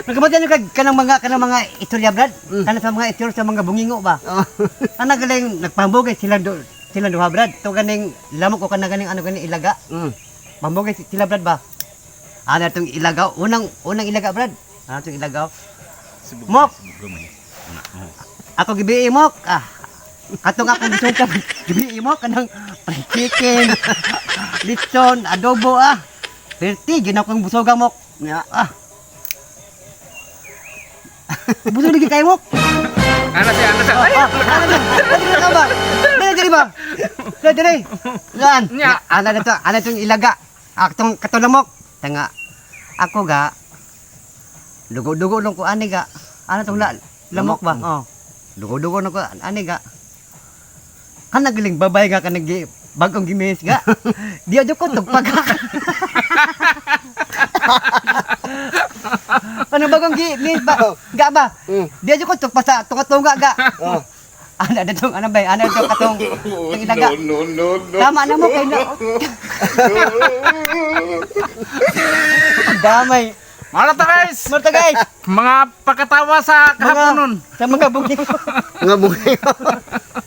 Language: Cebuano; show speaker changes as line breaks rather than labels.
Nagkabot yan kag kanang mga istorya, Brad. Kanang sa mga istorya sa mga bungingo ba.
Oh.
Ana galing nagpambugay sila duha, Brad. To ganing lamok o kanang ganing ano ganing ilaga. Pambugay sila, Brad, ba. Ana tong ilaga, unang unang ilaga, Brad. Ana tong ilagaw. Mok. Ako gibi mok. Ah. Katong akong gisulta gibi mo kanang fried chicken, litson, adobo ah. Perti ginaw kong busoga, mok.
Ya.
Ah. Busog lagi kayo, mok.
Ana siya, ana siya. Ay,
Ah, ano na? Ano na ba? Dali, dali ba? Dali, dali. Lan.
Nya.
Ana na to, ana tong ilaga. Atong katulamok. Tanga. Ako ga. Dugo-dugo lang ko ani ga. Ana tong lamok ba? Oh. Dugo-dugo lang ko ani ga. Kana galing babay ga kanang bagong gimis ga. Di adyo ko tugpag. Kanang bagong gimis ba? Ga ba? Di adyo ko tugpa sa tunga-tunga ga.
Oh.
Ana na tong ano ba? Ana tong katong tong ilaga.
No, no, no.
Tama na mo kay na. Damay.
Marata guys.
Marta guys.
Mga pakatawa sa kahaponon.
Sa mga bungin.
Mga bungingo.